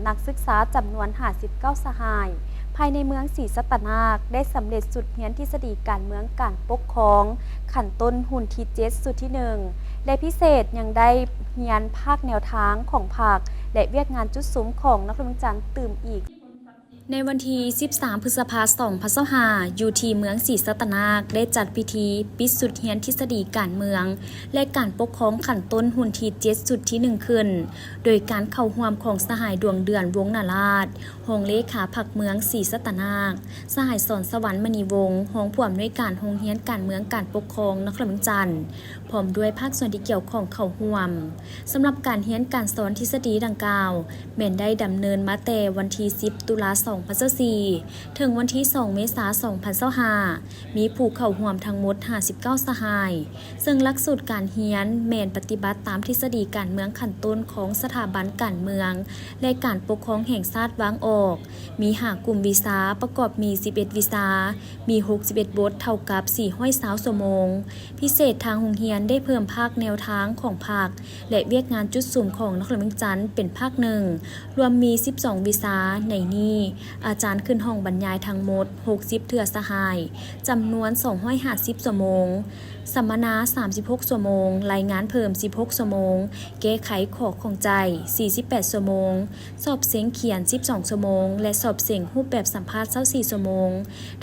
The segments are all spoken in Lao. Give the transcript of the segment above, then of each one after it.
ນັກສຶກສາຈຳນວນຫ້າສິບເກົ້າສະຫາຍ ພາຍໃນເມືອງສີສັດຕະນາກ ໄດ້ສຳເລັດຊຸດຮຽນທິດສະດີການເມືອງການປົກຄອງ ຂັ້ນຕົ້ນຮຸ່ນທີເຈັດ ຊຸດທີໜຶ່ງ ແລະ ພິເສດຍັງໄດ້ຮຽນພາກແນວທາງຂອງພັກ ແລະ ວຽກງານຈຸດສຸມຂອງນະຄອນຫຼວງວຽງຈັນຕື່ມອີກ. ໃນວັນທີສິບສາມ ພຶດສະພາ ສອງພັນຊາວຫ້າ ຢູ່ທີ່ເມືອງສີສັດຕະນາກ ໄດ້ຈັດພິທີປິດຊຸດຮຽນທິດສະດີການເມືອງ ແລະ ການປົກຄອງຂັ້ນຕົ້ນຮຸ່ນທີເຈັດ ຊຸດທີໜຶ່ງຂຶ້ນ ໂດຍການເຂົ້າຮ່ວມຂອງສະຫາຍ ດວງເດືອນ ວົງນາລາດ ຮອງເລຂາພັກເມືອງສີສັດຕະນາກ, ສະຫາຍ ສອນສະຫວັນ ມະນີວົງ ຮອງຜູ້ອຳນວຍການໂຮງຮຽນການເມືອງການປົກຄອງນະຄອນຫຼວງວຽງຈັນ ພ້ອມດ້ວຍພາກສ່ວນທີ່ກ່ຽວຂ້ອງເຂົ້າຮ່ວມ. ສຳລັບການຮຽນການສອນທິດສະດີດັ່ງກ່າວ ແມ່ນໄດ້ດຳເນີນມາແຕ່ວັນທີສິບ ຕຸລາ ສອງພັນຊາວສີ່ ເຖິງວັນທີສອງ ເມສາ ສອງພັນຊາວຫ້າ ມີຜູ້ເຂົ້າຮ່ວມທັງໝົດ ຫ້າສິບເກົ້າສະຫາຍ, ເຊິ່ງຫຼັກສູດການຮຽນແມ່ນປະຕິບັດຕາມທິດສະດີການເມືອງຂັ້ນຕົ້ນຂອງສະຖາບັນການເມືອງ ແລະ ການປົກຄອງແຫ່ງຊາດວາງອອກ, ມີຫ້າກຸ່ມວິຊາ ປະກອບມີສິບເອັດວິຊາ, ມີຫົກສິບເອັດບົດ ເທົ່າກັບສີ່ຮ້ອຍຊາວຊົ່ວໂມງ. ພິເສດ, ທາງໂຮງຮຽນໄດ້ເພີ່ມພາກແນວທາງຂອງພັກ ແລະ ວຽກງານຈຸດສຸມຂອງນະຄອນຫຼວງວຽງຈັນເປັນພາກໜຶ່ງ, ລວມມີສິບສອງວິຊາ. ໃນນີ້, ອາຈານຂຶ້ນຫ້ອງບັນຍາຍທັງໝົດຫົກສິບເທື່ອສະຫາຍ, ຈຳນວນສອງຮ້ອຍຫ້າສິບຊົ່ວໂມງ, ສຳມະນາສາມສິບຫົກຊົ່ວໂມງ, ລາຍງານເພີ່ມສິບຫົກຊົ່ວໂມງ, ແກ້ໄຂຂໍ້ຂ້ອງໃຈສີ່ສິບແປດຊົ່ວໂມງ, ສອບເສັງຂຽນສິບສອງຊົ່ວໂມງ ແລະ ສອບເສັງຮູບແບບສຳພາດຊາວສີ່ຊົ່ວໂມງ,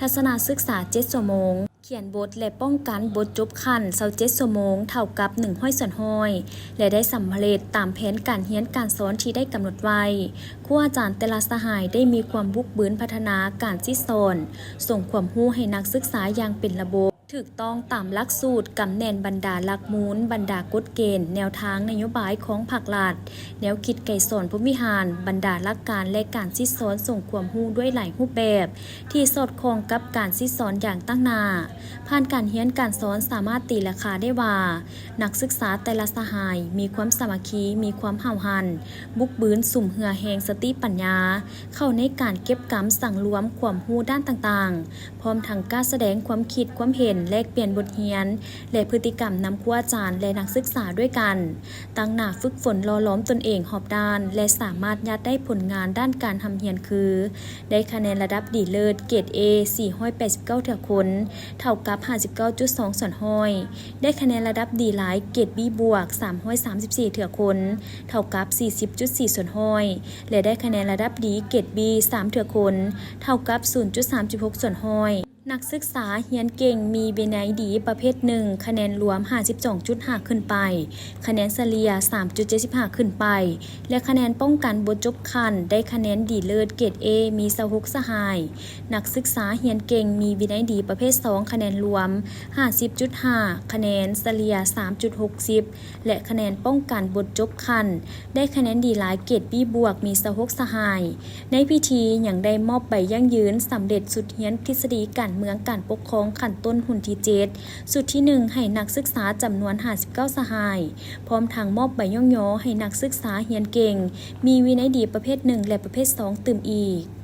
ທັດສະນະສຶກສາເຈັດຊົ່ວໂມງ, ຂຽນບົດ ແລະ ປ້ອງກັນບົດຈົບຂັ້ນຊາວເຈັດຊົ່ວໂມງ ເທົ່າກັບໜຶ່ງຮ້ອຍສ່ວນຮ້ອຍ ແລະ ໄດ້ສຳເລັດຕາມແຜນການຮຽນການສອນທີ່ໄດ້ກຳນົດໄວ້. ຄູອາຈານແຕ່ລະສະຫາຍໄດ້ມີຄວາມບຸກບືນພັດທະນາການສິດສອນ, ສົ່ງຄວາມຮູ້ໃຫ້ນັກສຶກສາຢ່າງເປັນລະບົບ, ຖືກຕ້ອງຕາມຫຼັກສູດ, ກຳແໜ້ນບັນດາຫຼັກມູນ, ບັນດາກົດເກນ, ແນວທາງນະໂຍບາຍຂອງພັກລັດ, ແນວຄິດໄກສອນພົມວິຫານ, ບັນດາຫຼັກການ ແລະ ການສິດສອນສົ່ງຄວາມຮູ້ດ້ວຍຫຼາຍຮູບແບບ ທີ່ສອດຄ່ອງກັບການສິດສອນຢ່າງຕັ້ງໜ້າ. ຜ່ານການຮຽນການສອນສາມາດຕີລາຄາໄດ້ວ່າ ນັກສຶກສາແຕ່ລະສະຫາຍມີຄວາມສາມັກຄີ, ມີຄວາມຫ້າວຫັນ, ບຸກບືນ, ສຸມເຫື່ອແຮງສະຕິປັນຍາ ເຂົ້າໃນການເກັບກຳສັງລວມຄວາມຮູ້ດ້ານຕ່າງໆ, ພ້ອມທັງກ້າສະແດງຄວາມຄິດຄວາມເຫັນ, ແລກປ່ຽນບົດຮຽນ ແລະ ພຶດຕິກຳນຳຄູອາຈານ ແລະ ນັກສຶກສາດ້ວຍກັນ. ຕັ້ງໜ້າຝຶກຝົນຫຼໍ່ຫຼອມຕົນເອງຮອບດ້ານ ແລະ ສາມາດຍາດໄດ້ຜົນງານດ້ານການຮ່ຳຮຽນຄື ໄດ້ຄະແນນລະດັບດີເລີດເກຣດ A ສີ່ຮ້ອຍແປດສິບເກົ້າເທື່ອຄົນ ເທົ່າກັບຫ້າສິບເກົ້າຈຸດສອງສ່ວນຮ້ອຍ, ໄດ້ຄະແນນລະດັບດີຫຼາຍເກຣດ B ບວກ ສາມຮ້ອຍສາມສິບສີ່ເທື່ອຄົນ ເທົ່າກັບສີ່ສິບຈຸດສີ່ສ່ວນຮ້ອຍ ແລະ ໄດ້ຄະແນນລະດັບດີເກຣດ B ສາມເທື່ອຄົນ ເທົ່າກັບສູນຈຸດສາມສິບຫົກສ່ວນຮ້ອຍ. ນັກສຶກສາຮຽນເກັ່ງມີວິໄນດີປະເພດໜຶ່ງ ຄະແນນລວມຫ້າສິບສອງຈຸດຫ້າຂຶ້ນໄປ, ຄະແນນສະເລ່ຍສາມຈຸດເຈັດສິບຫ້າຂຶ້ນໄປ ແລະ ຄະແນນປ້ອງກັນບົດຈົບຂັ້ນໄດ້ຄະແນນດີເລີດເກຣດ A ມີຊາວຫົກສະຫາຍ. ນັກສຶກສາຮຽນເກັ່ງມີວິໄນດີປະເພດສອງ ຄະແນນລວມຫ້າສິບຈຸດຫ້າ, ຄະແນນສະເລ່ຍສາມຈຸດຫົກສິບ ແລະ ຄະແນນປ້ອງກັນບົດຈົບຂັ້ນໄດ້ຄະແນນດີຫຼາຍເກຣດ B ບວກ ມີຊາວຫົກສະຫາຍ. ໃນພິທີຍັງໄດ້ມອບໃບຢັ້ງຢືນສຳເລັດຊຸດຮຽນທິດສະດີການເມືອງການປົກຄອງຂັ້ນຕົ້ນຮຸ່ນທີເຈັດ ຊຸດທີໜຶ່ງ ໃຫ້ນັກສຶກສາຈຳນວນຫ້າສິບເກົ້າສະຫາຍ, ພ້ອມທັງມອບໃບຍ້ອງຍໍໃຫ້ນັກສຶກສາຮຽນເກັ່ງມີວິໄນດີປະເພດໜຶ່ງ ແລະ ປະເພດສອງຕື່ມອີກ.